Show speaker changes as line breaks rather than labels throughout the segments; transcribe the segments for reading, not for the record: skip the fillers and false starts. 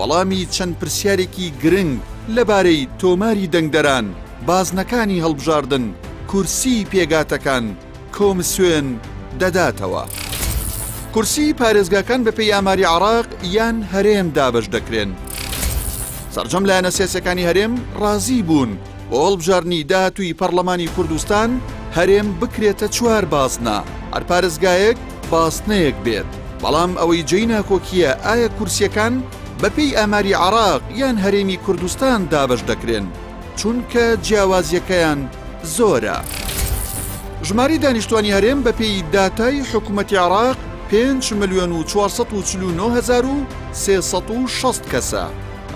وەڵامی چەند پرسیارێکی گرنگ لەبارەی تۆماری دەنگدەران، بازنەکانی هەڵبژاردن، کورسیی پێگاتەکان، کۆمسیۆن دەداتەوە. کورسیی پارێزگاکان بەپێی ئاماری عێراق یان هەرێم دابەش دەکرێن. سەرجەم لایەنە سیاسیەکانی هەرێم ڕازی بوون بۆ هەڵبژاردنی داهاتووی پەڕلەمانی کوردستان هەرێم بکرێتە چوار بازنە، هەر پارێزگایەک بازنەیەک بێت، بەڵام ئەوەی جێی ناکۆکییە ئایا کورسییەکان بەپێی ئاماری عێراق یان هەرێمی کوردستان دابەش دەکرێن، چونکە جیاوازییەکەیان زۆرە. ژمارەی دانیشتوانی هەرێم بەپێی داتای حکومەتی عێراق پێنج ملیۆن و 449 هەزار و 360 کەسە.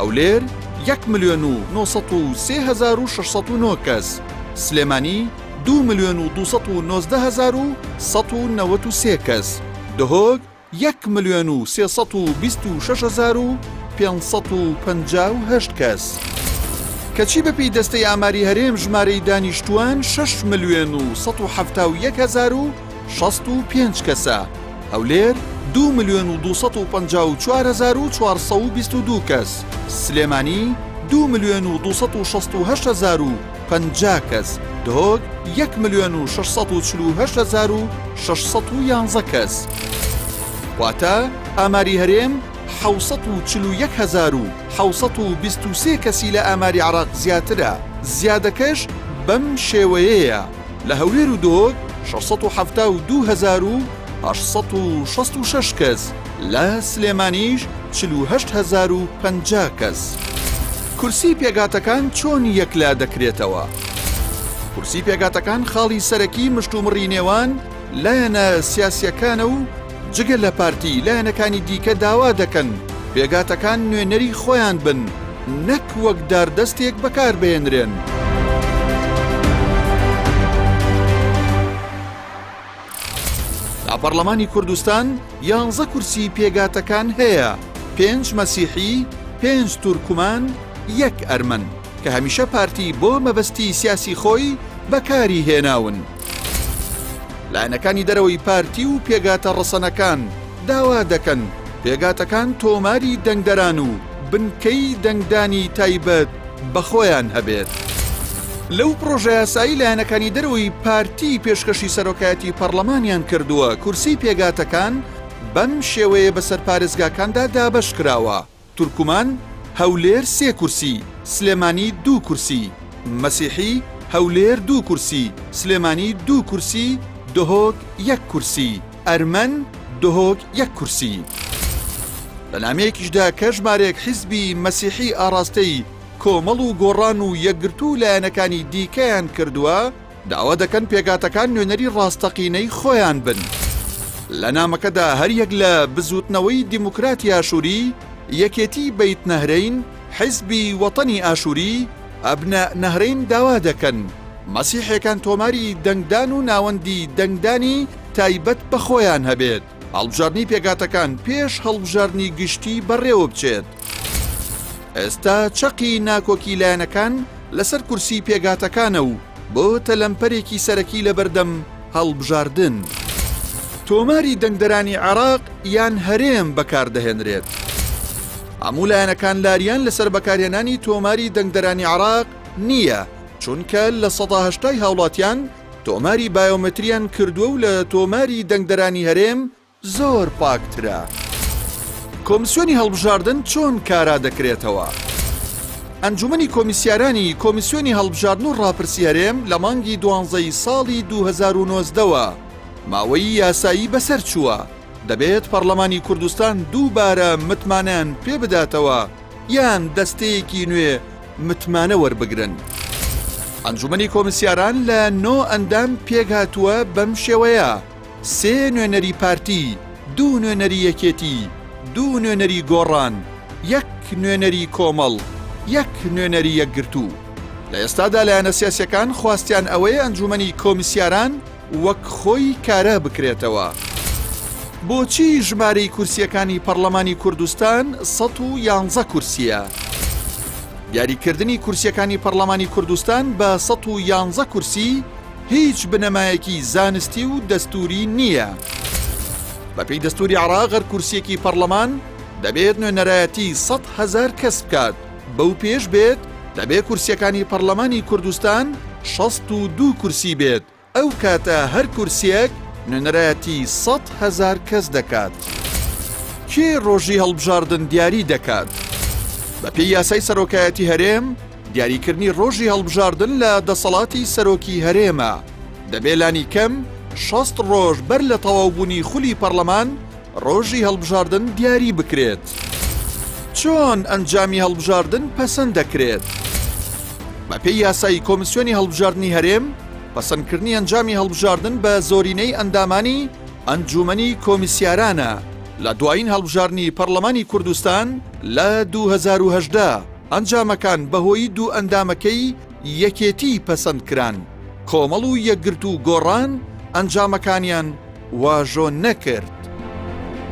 هەولێر یەک ملیۆن و 903 هەزار و 609 کەس، سلێمانی دوو ملیۆن و 219 هەزار و 193 کەس، دهۆک یەک ملیۆن و 326 هەزار و 558 کەس. کەچی بەپێی دەستەی ئاماری هەرێم ژمارەی دانیشتووان شەش ملیۆن و 171 هەزار و 65 کەسە. هەولێر دوو ملیۆن و 254 هەزار و 422 کەس، سلێمانی دوو ملیۆن و 268 هەزار و 50 کەس، دهۆک یەک ملیۆن و 648 هەزار و 611 کەس. واتە ئاماری هەرێم 741 هەزار و 723 کەسی لە ئاماری عێراق زیاترە، زیادەکەش بەم شێوەیەیە. لە هەولێر و دهۆک 672 هەزار و 866 کەس، لە سلێمانیش 48 هەزار و 50 کەس. کورسی پێکهاتەکان چۆن یەکلا دەکرێتەوە؟ کورسی پێکهاتەکان خاڵی سەرەکی مشتومڕی نێوان لایەنە سیاسییەکانە و جگە لە پارتی لایەنەکانی دیکە داوا دەکەن پێکهاتەکان نوێنەری خۆیان بن نەک وەک داردەستێک بەکاربهێنرێن. لە پەڕلەمانی کوردستان یانزە کورسی پێکهاتەکان هەیە، پێنج مەسیحی، پێنج تورکمان، یەک ئەرمەن، کە هەمیشە پارتی بۆ مەبەستی سیاسی خۆی بەکاری هێناون. لایەنەکانی دەرەوەی پارتی و پێکهاتە ڕەسەنەکان داوا دەکەن پێکهاتەکان تۆماری دەنگدەران و بنکەی دەنگدانی تایبەت بە خۆیان هەبێت. لەو پڕۆژەیاسایی لایەنەکانی دەرەوەی پارتی پێشکەشی سەرۆکایەتی پەڕلەمانیان کردووە، کورسی پێکهاتەکان بەم شێوەیە بەسەر پارێزگاکاندا دابەشکراوە. تورکمان، هەولێر سێ کورسی، سلێمانی دوو کورسی، مەسیحی، هەولێر دوو کورسی، سلێمانی دوو کورسی، دهۆک یەک کورسی، ئەرمەن، دهۆک یەک کورسی. لە نامەیەکیشدا کە ژمارەیەک حیزبی مەسیحی ئاڕاستەی کۆمەڵ و گۆڕان و یەکگرتوو و لایەنەکانی دیکەیان کردووە، داوا دەکەن پێکهاتەکان نوێنەری ڕاستەقینەی خۆیان بن. لە نامەکەدا هەریەک لە بزووتنەوەی دیموکراتی ئاشووری، یەکێتی بەیت نەهرەین، حیزبی وەتەنی ئاشووری، ئەبناء نەهرەین داوا دەکەن مەسیحێکان تۆماری دەنگدان و ناوەندی دەنگدانی تایبەت بە خۆیان هەبێت، هەڵبژاردنی پێکهاتەکان پێش هەڵبژاردنی گشتی بەڕێوەبچێت. ئێستا چەقی ناکۆکی لایەنەکان لەسەر کورسی پێکهاتەکانە و بۆتە لەمپەرێکی سەرەکی لەبەردەم هەڵبژاردن. تۆماری دەنگدەرانی عێراق یان هەرێم بەکاردەهێنرێت. هەموو لایەنەکان لاریان لەسەر بەکارهێنانی تۆماری دەنگدەرانی عێراق نییە، چونکە 80% ی هاوڵاتیان تۆماری بایۆمەتریان کردووە و لە تۆماری دەنگدەرانی هەرێم زۆر پاکترە. کۆمسیۆنی هەڵبژاردن چۆن کارا دەکرێتەوە؟ ئەنجومەنی کۆمیسیارانی کۆمیسیۆنی هەڵبژاردن و ڕاپرسی هەرێم لە مانگی دوانزەی ساڵی 2019 وە ماوەی یاسایی بەسەر چووە، دەبێت پەڕلەمانی کوردستان دووبارە متمانەیان پێ بداتەوە یان دەستەیەکی نوێ متمانە وەربگرن. ئەنجومەنی کۆمیسیاران لە نۆ ئەندام پێکهاتووە بەم شێوەیە. سێ نوێنەری پارتی، دوو نوێنەری یەکێتی، دوو نوێنەری گۆڕان، یەک نوێنەری کۆمەڵ، یەک نوێنەری یەکگرتوو. لە ئێستادا لایەنە سیاسیەکان خواستیان ئەوەیە ئەنجومەنی کۆمیسیاران وەک خۆی کارا بکرێتەوە. بۆچی ژمارەی کورسیەکانی پەڕلەمانی کوردستان 111 کورسیە؟ دیاریکردنی کورسیەکانی پەڕلەمانی کوردستان بە 111 کورسی هیچ بنەمایەکی زانستی و دەستووری نییە. بەپێی دەستووری عێراق هەر کورسییەکی پەڕلەمان دەبێت نوێنەرایەتی 100 هەزار کەس بکات، بەو پێش بێت دەبێت کورسیەکانی پەڕلەمانی کوردستان 62 کورسی بێت، ئەو کاتە هەر کورسیەک نوێنەرایەتی 100 هەزار کەس دەکات. کێ ڕۆژی هەڵبژاردن دیاری دەکات؟ بەپێی یاسای سەرۆکایەتی هەرێم، دیاریکردنی ڕۆژی هەڵبژاردن لە دەسەڵاتی سەرۆکی هەرێمە، دەبێ لانی کەم 60 ڕۆژ بەر لە تەواوبوونی خولی پەڕلەمان ڕۆژی هەڵبژاردن دیاری بکرێت. چۆن ئەنجامی هەڵبژاردن پەسەند دەکرێت؟ بەپێی یاسای کۆمیسیۆنی هەڵبژاردنی هەرێم، پەسەندکردنی ئەنجامی هەڵبژاردن بە زۆرینەی ئەندامانی ئەنجوومەنی کۆمیسیارانە. لە دوایین هەڵبژاردنی پەڕلەمانی کوردستان لە 2018، ئەنجامەکان بەهۆی دوو ئەندامەکەی یەکێتی پەسەند کران، کۆمەڵ و یەکگرتوو و گۆڕان ئەنجامەکانیان واژۆ نەکرد.